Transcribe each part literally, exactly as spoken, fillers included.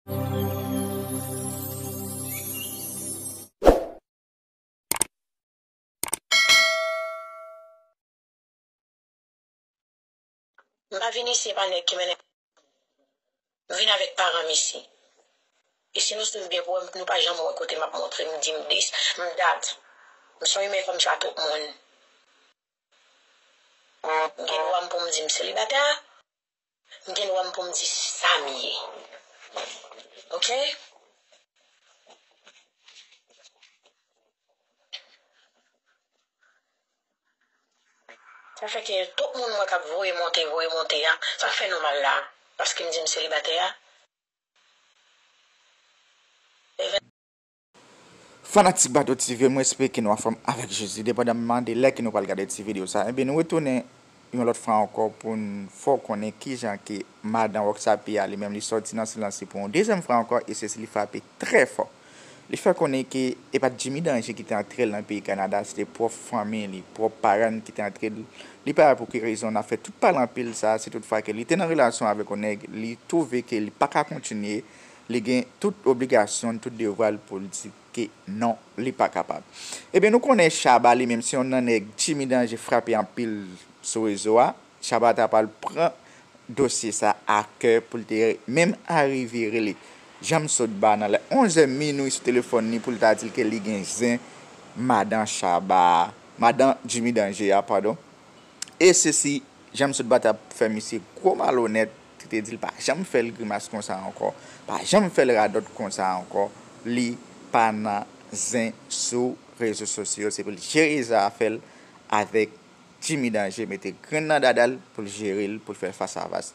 M pa vin isi, e pa nèg ki mennen. M vin avèk paran m isi. E si nou swiv byen pou wè m, nou pa janm wè kote m ap montre m di m dis, m dat. M se yon imen kòmsa tout moun. M gen dwa m pou m di m selibatè. M gen dwa m pou m di sa m ye. Oke? Sa fè ke tout moun mwen k ap voye monte, voye monte a, sa k fè nou mal la? Paske m di m selibatè a? Fanatik Bato T V, mwen espere ke nou anfòm avèk Jezi, depandamman de lè ke nou pral gade ti videyo sa. Ebyen, nou retounen yon lòt fwa ankò pou n fè w konnen kijan ke madan Rockstar P A li menm li sòti nan silans li pou yon dezyèm fwa ankò, e sesi li frape trè fò. Li fè konnen ke e pa t Jimmy Danger ki te antre l nan peyi Kanada, se te pwòp fanmi li, pwòp paran ki te antre l. Li pa wè pou ki rezon n ap fè tout pale anpil sa, si tout fwa ke li te nan relasyon avèk yon nèg, li twouve ke li pa ka kontinye, li gen tout obligasyon l, tout devwa l pou l di ke non, li pa kapab. Ebyen, nou konnen Shabba li menm se yonn nan nèg Jimmy Danger frape anpil sou rezo a. Shabba ta pral pran dosye sa a kè pou l te menm arive rele Jan Sotba nan lè onz è minwi sou telefòn li pou l ta di l ke li gen zen madan Shabba, madan Jimmy Danger a, padon. E sesi, Jan Sotba t ap fè misye gwo malonèt, ki te di l pa janm fè l grimas konsa ankò, pa janm fè l radòt konsa ankò, li pa nan zen sou rezo sosyo, se pou l jere zafè l avèk Jimmy Danger, mete grenn nan dada l pou l jere l, pou l fè fasavas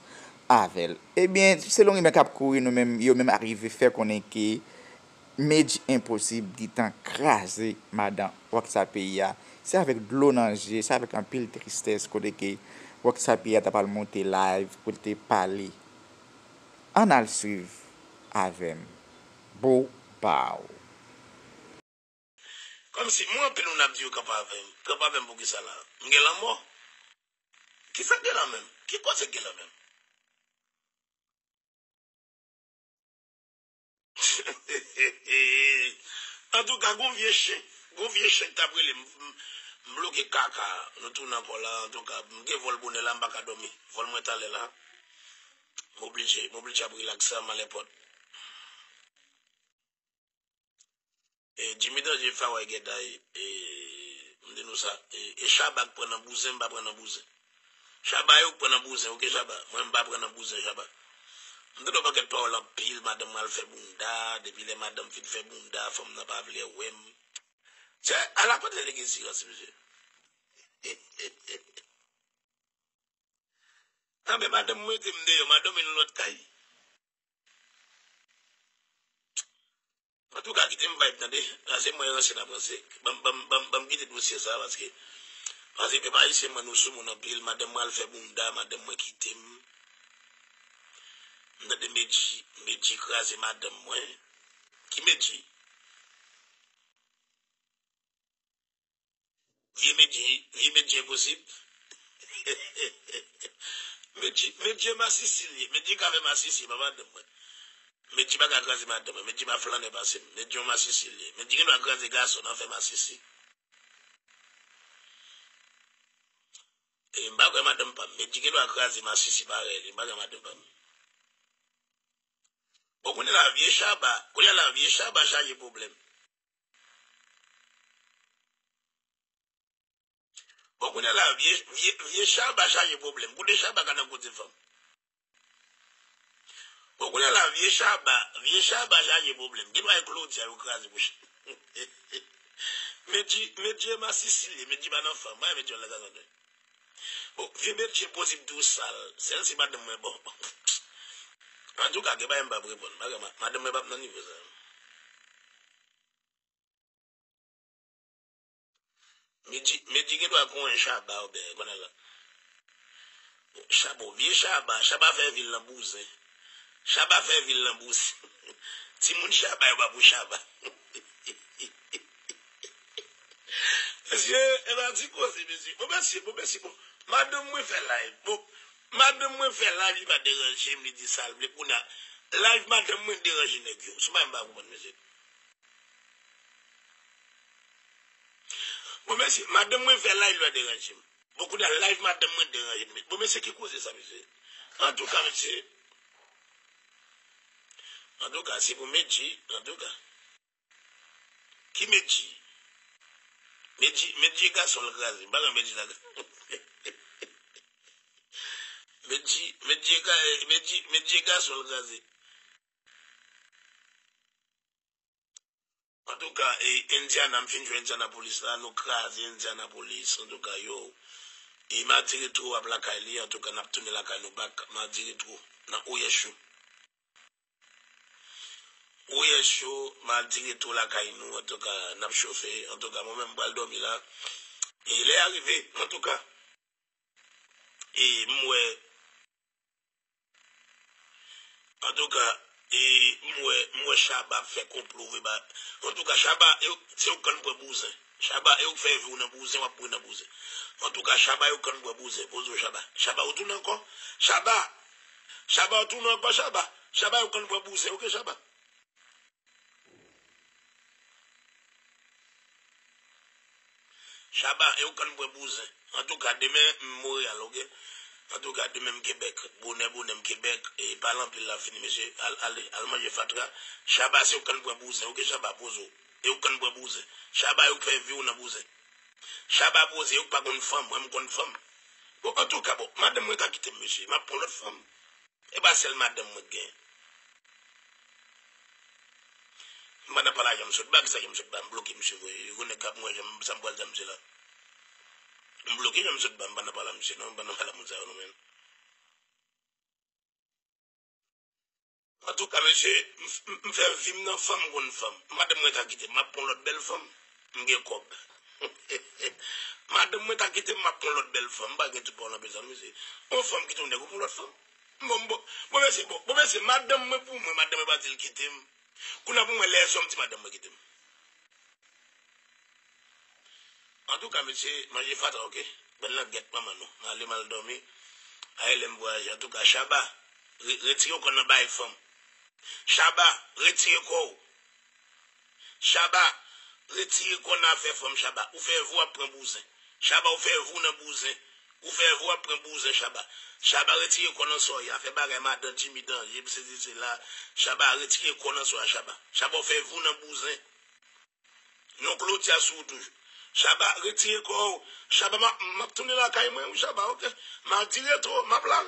avè l. Ebyen, selon rimè k ap kouri, nou menm, yo menm arive fè konnen ke Medjy Enposib gentan kraze madan Rockstar P A. Se avèk dlo nan je, se avèk anpil tristès kote ke Rockstar P A ta pral monte live pou l te pale. Ann al swiv avè m. Bow Bow. Kòmsi mwen anpil moun ap di yo kanpe avè m. Kanpe avè m pou kisa la? M gen lanmò? Kisa k gen la menm? Ki koze k gen la menm? Antouka, gon vye chen, gon vye chen k t ap rele m, m, m bloke kaka. Nou tounen ankò la, antouka, m gen vòl bonè la, m pa ka dòmi. Vòl mwen talè la. M oblije, m oblije ap rilakse a, m al èpòt. E, Jimmy Danger fè wè gèday, e, m di nou sa, e, e Shabba k pran nan bouzen, m pa pran nan bouzen. Shabba yo k pran nan bouzen, oke Shabba? Mwen m pa pran nan bouzen, Shabba. M tande yon pakèt pawòl anpil, madanm mwen al fè bounda, depi lè madanm fin fè bounda, fanm nan pa vle wè m. Se, ala kote nèg silans, mesye. Anben, madanm mwen mete m deyò, m al dòmi nan lòt kay. Antouka, kite m vibe, tande. Sa se mwen ranse n ap ranse. Ban m, ban m, ban m, ban m kite dosye sa, paske, paske pèp ayisyen mwen, nou sou moun anpil. Madanm mwen al fè bounda, madanm mwen kite m. M tande Medjy, Medjy kraze madanm mwen. Ki Medjy? Vye Medjy, vye Medjy enposib. Medjy, Medjy masisi l ye. Medjy ka fè masisi, pa madanm mwen. Medjy pa ka kraze madanm mwen. Medjy pa flannè pase m. Medjy yon masisi l ye. Medjy gen dwa kraze gason nan fè masisi. E m pa kwè madanm pa m. Medjy gen dwa kraze masisi parèy li. M pa kwè madanm pa m. Bon, kounye la, vye Shabba, kounye la, vye Shabba chaje pwoblèm. Bon, kounye la, vye, vye, vye Shabba chaje pwoblèm. Kote Shabba ka nan koze fanm? Bon, kounye la, vye Shabba, vye Shabba chaje pwoblèm. Gen dwa e Claudia yo kraze bouch. Medjy, Medjy masisi l ye, Medjy pa nan fanm. Mwen, Medjy yon lagazon de. Bon, vye Medjy enposib tou sal. Sèl si madanm mwen bon. Antouka, gen bagay m p ap reponn. Bagay ma-, madanm mwen p ap nan nivo sa. Medjy, Medjy gen dwa konyen Shabba oubyen konnen la. Shabba, vye Shabba, Shabba fè vil nan bouzen. Shabba fè vil nan bouzen. Timoun Shabba yo pa pou Shabba. Mesye, e pa ti koze, mesye. Bon, mesye, bon, mesye, bon. Madanm mwen fè live. Bon, madanm mwen fè live, li pa deranje m, li di sa l vle. Kounye a, Live madanm mwen deranje nèg yo. Se pa m pa konprann, mesye. Bon, mesye, madanm mwen fè live la deranje m. Bon, kounye a, live madanm mwen deranje m. Bon, mesye, ki koze sa, mesye? Antouka, mesye. Antouka, se pou Medji, antouka. Ki Medji? Medji, Medji e gason l kraze. M pa konn Medji la. Medji, Medji e ka-, Medji, Medji e gason l kraze. Antouka, e, Indiana, m fin jwenn Indianapolis la, nou kraze Indianapolis, antouka, yo. E Mardi Retro ap lakay li, antouka, n ap tounen lakay nou back, Mardi Retro, nan Oyè Cho. Oyè Cho, Mardi Retro lakay nou, antouka, n ap chofe, antouka, mwen menm m pral dòmi la. E lè a rive, antouka, e m wè, Antouka, e, m wè, m wè Shabba ap fè konplo vre ba. Antouka, Shabba, e, se ou k konn pran bouzen. Shabba, e ou k fè vi w nan bouzen, w ap mouri nan bouzen. Antouka, Shabba, e ou k konn pran bouzen. Poze w, Shabba. Shabba, ou tounen ankò? Shabba! Shabba, ou tounen ankò, Shabba? Shabba, e ou k konn pran bouzen, oke, Shabba? Shabba, e ou konn pran bouzen. Antouka, demen, m Monreyal, oke? Antouka, demen, m Kebèk. Bonè, bonè, m Kebèk. E pale anpil la fini, mesye. Al, al, al manje fatra. Shabba, se ou konn pran bouzen, oke, Shabba, poze w. E ou konn pran bouzen. Shabba, e ou fè vi w nan bouzen. Shabba, poze, e ou pa konn fanm, mwen, m konn fanm. Bon, antouka, bon, madanm mwen ka kite m, mesye. M ap pran lòt fanm. E pa sèl madanm mwen k gen. M pa nan pale a Janm Sot Ba, kisa Janm Sot Ba? M bloke misye vre. Yon nèg k ap mwen, sa m pral di a misye la. M bloke Janm Sot Ba, m pa nan pale a misye non, m pa nan pale a moun sa yo non, men. Antouka, mesye, m, m, m fè vi m nan fanm, m konn fanm. Madanm mwen ta kite m, m ap pran lòt bèl fanm. M gen kòb. Madanm mwen ta kite m, m ap pran lòt bèl fanm. M pa gen tout pawòl anpil sa, mesye. Yon fanm kite yon nèg, ou pran lòt fanm. Bon, bon, bon, mesye, bon, bon, mesye, madanm mwen pou mwen, madanm mwen pa di l kite m. Kounye a pou mwen, lèzòm di madanm mwen kite m. Antouka, mesye, manje fatra, oke? Bèl langèt manman nou. M ale m al dòmi. Aye lè m vwayaje. Antouka, Shabba, re-, retire w kò nan bagay fanm. Shabba, retire kò w. Shabba, retire kò nan afè fanm, Shabba. Ou fè vi w ap pran bouzen. Shabba, ou fè vi w nan bouzen. Ou fè vi w ap pran bouzen, Shabba. Shabba, retire kò nan sa w ye a. Fè bagay madan Jimmy Danje, sesi, sela. Shabba, retire kò nan sa w ye a, Shabba. Shabba, ou fè vi w nan bouzen. Non Claudia sou ou toujou. Shabba, retire kò w. Shabba, m ap, m ap tounen lakay mwen, wi, Shabba, oke? Mardi Retro, m ap la.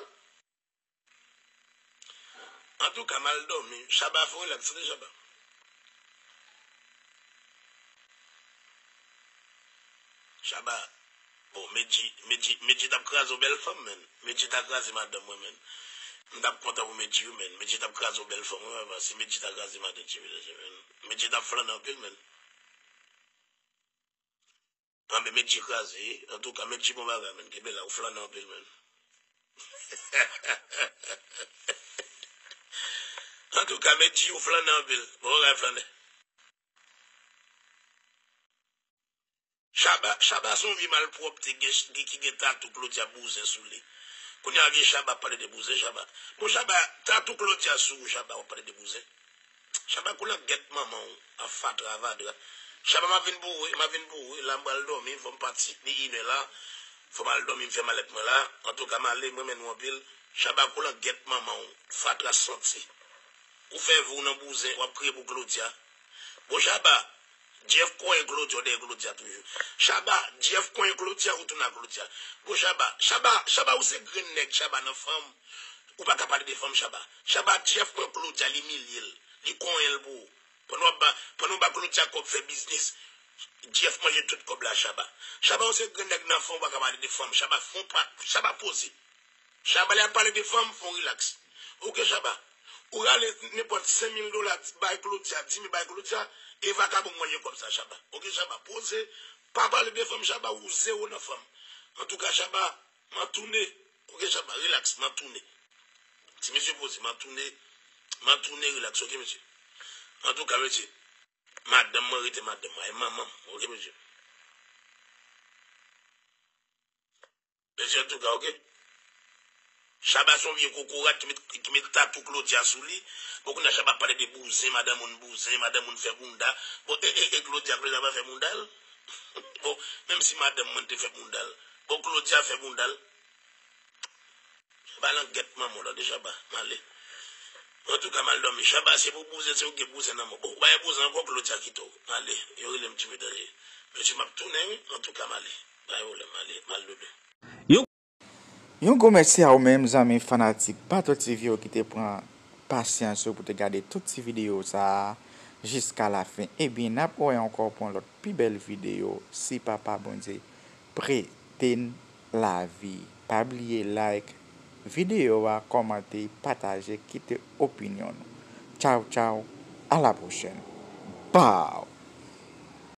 Antouka, m al dòmi. Shabba, fè w rilaks, tande, Shabba. Shabba, bon, Medji, Medji, Medji t ap kraze yon bèl fanm, men. Medji ta kraze madanm mwen, men. M t ap kontan pou Medji, wi, men. Medji t ap kraze yon bèl fanm, wi, men. Si Medji ta kraze madanm Jimmy Danje, men. Medji t ap flannen anpil, men. Anben, Medji kraze, wi. Antouka, Medji bon bagay, men. Kenbe la, ou flannen anpil, men. Antouka, Medji, ou flannen anpil. Bon bagay, flannen. Shabba, Shabba se yon vye malpwòpte gen, gen, ki gen tatou Claudia bouzen sou li. Kounye a vye Shabba ap pale de bouzen, Shabba. Bon, Shabba, tatou Claudia sou ou, Shabba, w ap pale de bouzen. Shabba, kou langèt manman w, a fatra vadra. Shabba, m ap vin boure, m ap vin boure, la m pral dòmi, fò m pati, li inè la. Fò m al dòmi, m fè malèt mwen la. Antouka, m ale, m renmen nou anpil. Shabba, kou langèt manman w, fatra santi. Ou fè vi w nan bouzen, w ap kriye pou Claudia. Bon, Shabba, Jeff konyen Claudia, w dèyè Claudia toujou. Shabba, Jeff konyen Claudia, ou tounen a Claudia. Bon, Shabba, Shabba, Shabba, ou se grenn nèg, Shabba, nan fanm. Ou pa ka pale de fanm, Shabba. Shabba, Jeff pran Claudia, li imilye l. Li konyen l pou ou. Pandan w ap ba, pandan w ba Claudia kòb fè biznis, Jeff manje tout kòb la, Shabba. Shabba, ou se grenn nèg nan fanm, ou pa ka pale de fanm. Shabba, fon pa, Shabba poze. Shabba, lè y ap pale de fanm, fè w rilaks. Oke, Shabba. Ou rale nenpòt senk mil dola bay Claudia, di mil bay Claudia, e vakabon manje kòb sa, Shabba. Oke, Shabba, poze. Pa pale de fanm, Shabba, ou zewo nan fanm. Antouka, Shabba, m ap tounen. Oke, Shabba, rilaks, m ap tounen. Ti mesye poze, m ap tounen. M ap tounen, rilaks, oke, mesye. Antouka, mesye, madanm mwen rete madanm mwen, e manman m, oke, mesye. Mesye, antouka, oke? Shabba se yon vye kokorat ki met, ki met tatou Claudia sou li. Bon, kounye a Shabba ap pale de bouzen, madanm moun bouzen, madanm moun fè bounda. Bon, e, e, e Claudia, Claudia pa fè bounda l? Bon, menm si madanm mwen te fè bounda l. Bon, Claudia fè bounda l. Shabba langèt manman w tande Shabba, m ale. Antouka, m al dòmi. Shabba, se pou bouzen, se ou gen bouzen nan men w. Bon, ou pa gen bouzen ankò, Claudia kite w. M ale, yo rele m Ti Pedre. Mesye, m ap tounen, wi. Antouka, m ale. Pa gen pwoblèm, m ale, m al dodo. Yon gwo mèsi a ou menm, zanmi fanatik Bato T V yo ki te pran pasyans ou pou te gade tout ti videyo sa a jiska lafen. Ebyen, n ap wè ankò pou yon lòt pi bèl videyo, si Papa Bondye prete n lavi. Pa bliye like videyo a, kòmante, pataje, kite opinyon nou. Tchaw, tchaw, a la pwochèn. Baw!